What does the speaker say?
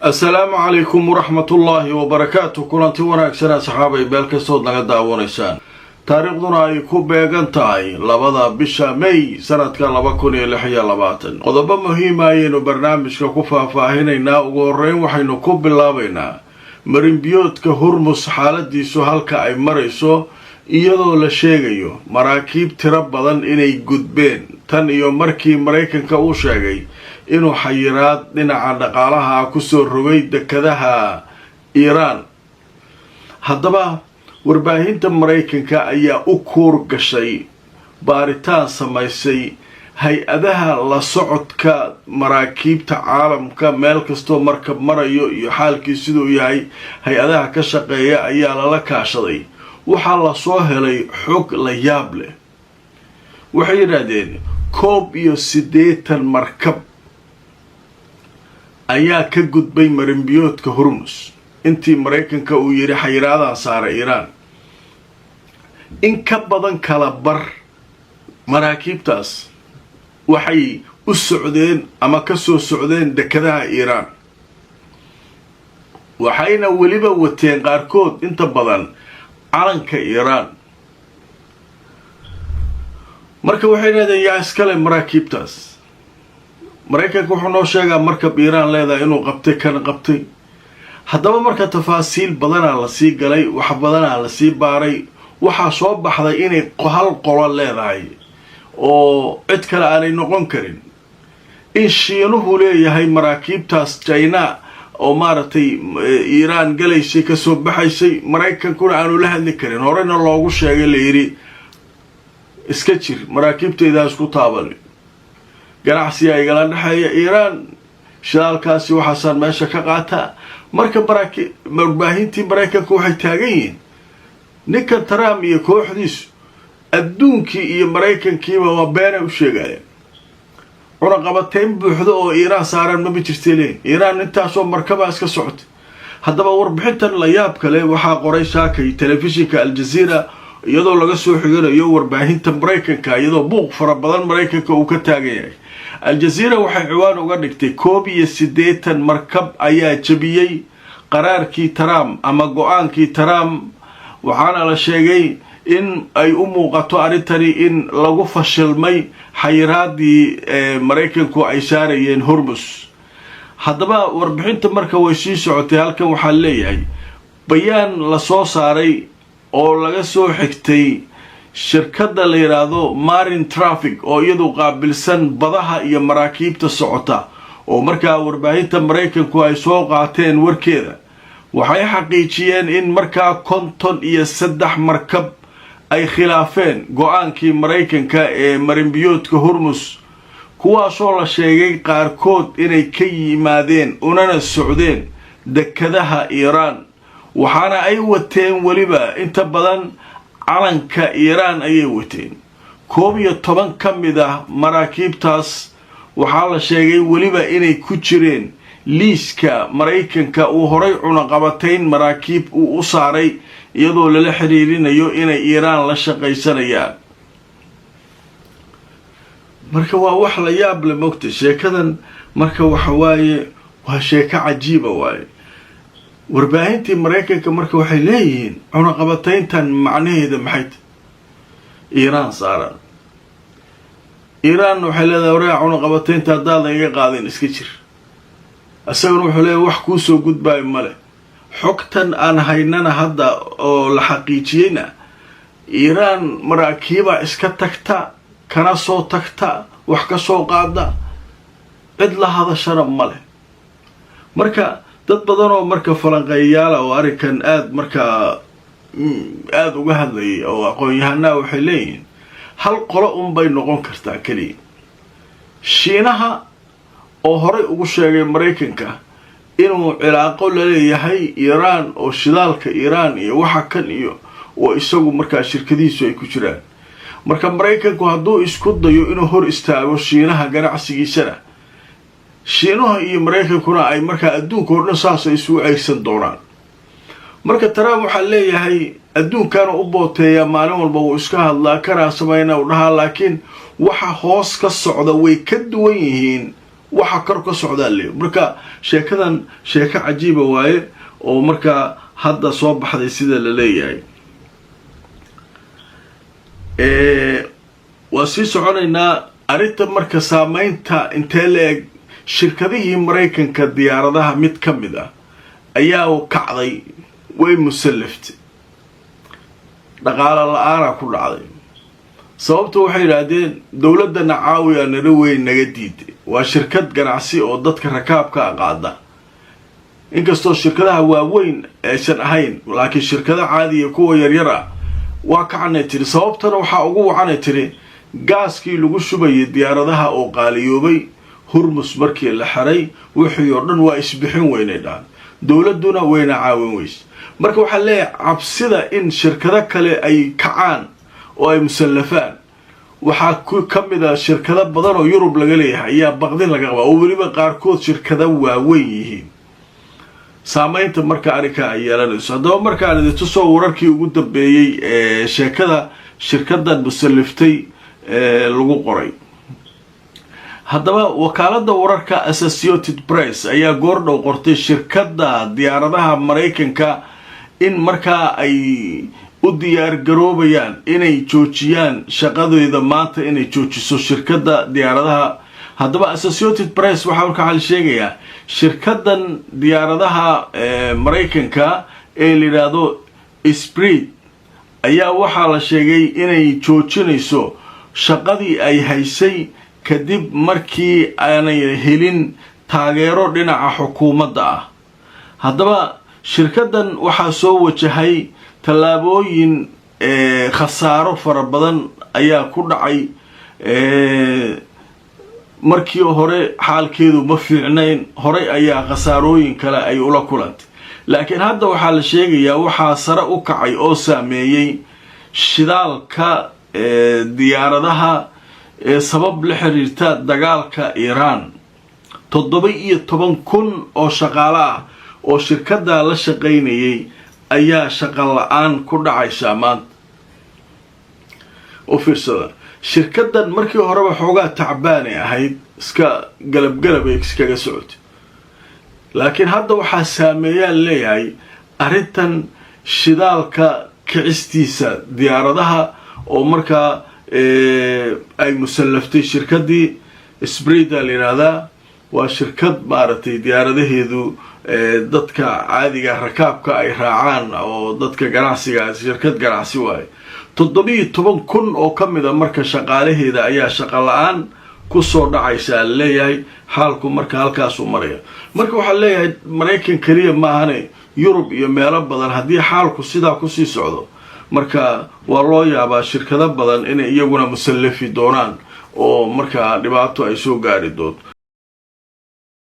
Asalaamu calaykum waraxmatullaahi wabarakaatu. Kulanti wanaagsan, asxaabay, meel kastood naga daawanaysaan. Taariikhduna ay ku beegan tahay 2da bisha May sanadka 2026. Qodobo muhiima ayaynu barnaamijka ku faahfaahinaynaa. Ugu horreyn waxaynu ku bilaabaynaa marinbiyoodka Hurmus, xaaladiisu halka ay marayso, iyadoo la sheegayo maraakiib tiro badan inay gudbeen tan iyo markii Maraykanka uu sheegay inuu xayiraad dhinaca dhaqaalaha kusoo rogay dekadaha Iiraan. Haddaba warbaahinta Maraykanka ayaa u kuur gashay, baaritaan samaysay hay-adaha la socodka maraakiibta caalamka, meel kastoo markab marayo iyo xaalkii siduu yahay hay-adaha ka shaqeeya ayaa lala kaashaday. Waxaa lasoo helay xog la yaab leh. Waxay yidhaahdeen 81 markab ayaa ka gudbay marinbiyoodka Hormus intii Maraykanka uu yidhi xayiraadaan saaray Iiraan. In ka badan kala bar maraakiibtaas waxay u socdeen ama kasoo socdeen dekadaha Iiraan, waxayna weliba wateen qaarkood inta badan calanka Iiraan. Marka waxay leedahay, yaa iskale maraakiibtaas? Maraykanka wuxuu noo sheegaa markab Iiraan leedahay inuu qabtay, kana qabtay. Haddaba marka tafaasiil badanaa lasii galay, wax badanaa lasii baaray. Waxaa soo baxday inay hal qolo leedahay oo cid kale aanay noqon karin, in Shiinuhu leeyahay maraakiibtaas, China oo maaragtay Iiraan galaysay, kasoo baxaysay. Maraykankuna aanu la hadli karin, horena loogu sheegay, layidhi iska jir, maraakiibtayda isku taaban, ganacsiga igala dhexeeya Iiraan, shidaalkaasi waxaasaan meesha ka qaataa. Marka warbaahintii Maraykanka waxay taagan yihiin ninkan Trump iyo kooxdiisu adduunkii iyo Maraykankiiba waa beenay u sheegayaan. Cunaqabateyn buuxdo oo Iiraan saaran mama jirtay leeyiin. Iiraan intaasoo markabaa iska socotay. Haddaba warbixintan la yaab kale waxaa qoray saakay telefishinka Aljazeera, iyadoo laga soo xiganayo warbaahinta Maraykanka, iyadoo buuq fara badan Maraykanka uu ka taagan yahay. Aljazeera waxay ciwaan uga dhigtay 81 markab ayaa jebiyey qaraarkii Trump ama go-aankii Trump. Waxaana la sheegay in ay u muuqato arrintani in lagu fashilmay xayiraadii Maraykanku ay saarayeen Hormus. Haddaba warbixinta marka way sii socotay. Halkan waxaa leeyahay bayaan lasoo saaray oo laga soo xigtay shirkadda la yidhaahdo Marine Traffic, oo iyadu qaabilsan badaha iyo maraakiibta socota, oo markaa warbaahinta Maraykanku ay soo qaateen warkeeda. Waxay xaqiijiyeen in markaa 53 markab ay khilaafeen go-aankii Maraykanka ee marinbiyoodka Hormus, kuwaasoo la sheegay qaarkood inay ka yimaadeen unana socdeen dekadaha Iiraan, waxaana ay wateen weliba inta badan calanka Iiraan ayay wateen. 11 ka mid ah maraakiibtaas waxaa la sheegay weliba inay ku jireen liiska Maraykanka uu horay cunaqabatayn maraakiib uu u saaray, iyadoo lala xiriirinayo inay Iiraan la shaqaysanayaan. Marka waa wax la yaab le mogta sheekadan. Marka waxa waaye, waa sheeko cajiiba waaye. Warbaahintii Maraykanka marka waxay leeyihiin cunaqabatayntan macnaheeda maxay ta Iiraan saaran? Iiraan waxay leedahay, waraa, cunaqabataynta haddaadan iga qaadin iska jir. Isaguna wuxuu leeyahy wax kuusoo gudbaayo male. Xogtan aan haynana hadda oo la xaqiijiyeyna, Iiraan maraakiibaa iska tagta, kana soo tagta, wax ka soo qaada, cid la hadashana male. Marka dad badan oo marka falanqeeyayaala oo arrinkan aada markaa aada uga hadlayay oo aqoon-yahanaa waxay leeyihiin hal qolo unbay noqon kartaa keliya: Shiinaha oo horay ugu sheegay Maraykanka inuu cilaaqo laleeyahay Iiraan, oo shidaalka Iiraan iyo waxa kan iyo oo isagu markaa shirkadihiisu ay ku jiraan. Marka Maraykanku hadduu isku dayo inuu hor istaago Shiinaha ganacsigiisana, Shiinuha iyo Maraykankuna ay markaa adduunka oo dhan saas ay isugu ceyrsan doonaan. Marka Trump waxaa leeyahay adduunkana u booteeyaa, maalin walba wuu iska hadlaa, kanaa samayna u dhahaa, laakiin waxa hoos ka socda way ka duwan yihiin. Waxa kor ka socdaa leeya. Marka sheekadan sheeko cajiiba waaye oo markaa hadda soo baxday sida la leeyahay. Waa sii soconaynaa arrinta. Marka saameynta intee la eg? Shirkadihii Maraykanka diyaaradaha mid ka mid ah ayaa kacday, way musallaftay, dhaqaalo la-aanaa ku dhacday. Sababta waxay yidhaahdeen dowladdana caawiya nala weyn naga diiday. Waa shirkad ganacsi oo dadka rakaabka qaada, inkastoo shirkadaha waaweyn aysan ahayn, laakiin shirkado caadiya, kuwa yaryar ah, waa kacanay tiri. Sababtana waxaa ugu wacanay tiri gaaskii lagu shubayay diyaaradaha oo qaaliyoobay. Hurmus markii la xiray, wixii oo dhan waa isbixin weynay dhahan, dowladduna wayna caawin weyse. Marka waxaa leeyahay cabsida in shirkado kale ay kacaan oo ay musallafaan waxaa ka mid a shirkado badan oo Yurub laga leeyahay ayaa baqdin laga qabaa, oo weliba qaarkood shirkado waaweyn yihiin. Saameynta marka arrinkaa ay yeelanayso. Haddaba markaan idin tusoo wararkii ugu dambeeyey ee sheekada shirkadan musalliftay lagu qoray. Haddaba wakaalada wararka Associated Press ayaa goordhow qortay shirkadda diyaaradaha Maraykanka in markaa ay u diyaar garoobayaan inay joojiyaan shaqadeeda maanta, inay joojiso shirkadda diyaaradaha. Haddaba Associated Press waxaa markaa la sheegayaa shirkaddan diyaaradaha Maraykanka ee la yidhaahdo Spirit ayaa waxaa la sheegay inay joojinayso shaqadii ay haysay kadib markii aanay helin taageero dhinaca xukuumadda ah. Haddaba shirkaddan waxaa soo wajahay tallaabooyin, khasaaro fara badan ayaa ku dhacay. Markii hore xaalkeedu ma fiicnayn, horey ayaa khasaarooyin kale ay ula kulantay, laakiin hadda waxaa la sheegayaa waxaa sare u kacay oo saameeyey shidaalka diyaaradaha ee sabab la xiriirta dagaalka Iiraan. 17,000 oo shaqaale ah oo shirkaddaa la shaqaynayay ayaa shaqo la-aan ku dhacaysaa maanta. U fiirsada, shirkaddan markii horeba xoogaa tacbaanay ahayd, iska galabgalabay iskaga socotay, laakiin hadda waxaa saameeyaa leeyahay arrintan shidaalka kicistiisa diyaaradaha oo markaa ay musallaftay shirkaddii Spirit la yidhaahdaa. Waa shirkad maaragtay diyaaradaheedu dadka caadiga rakaabka ay raacaan oo dadka ganacsiga, shirkad ganacsi waaye. 17,000 oo ka mid a marka shaqaalaheeda ayaa shaqo la-aan kusoo dhacaysaa leeyahay. Xaalku marka halkaasuu maraya. Marka waxaa leeyahay Maraykan keliya maahane, Yurub iyo meelo badan haddii xaalku sidaa kusii socdo, marka waa loo yaabaa shirkado badan inay iyaguna musallafi doonaan oo markaa dhibaato ay soo gaari doonto.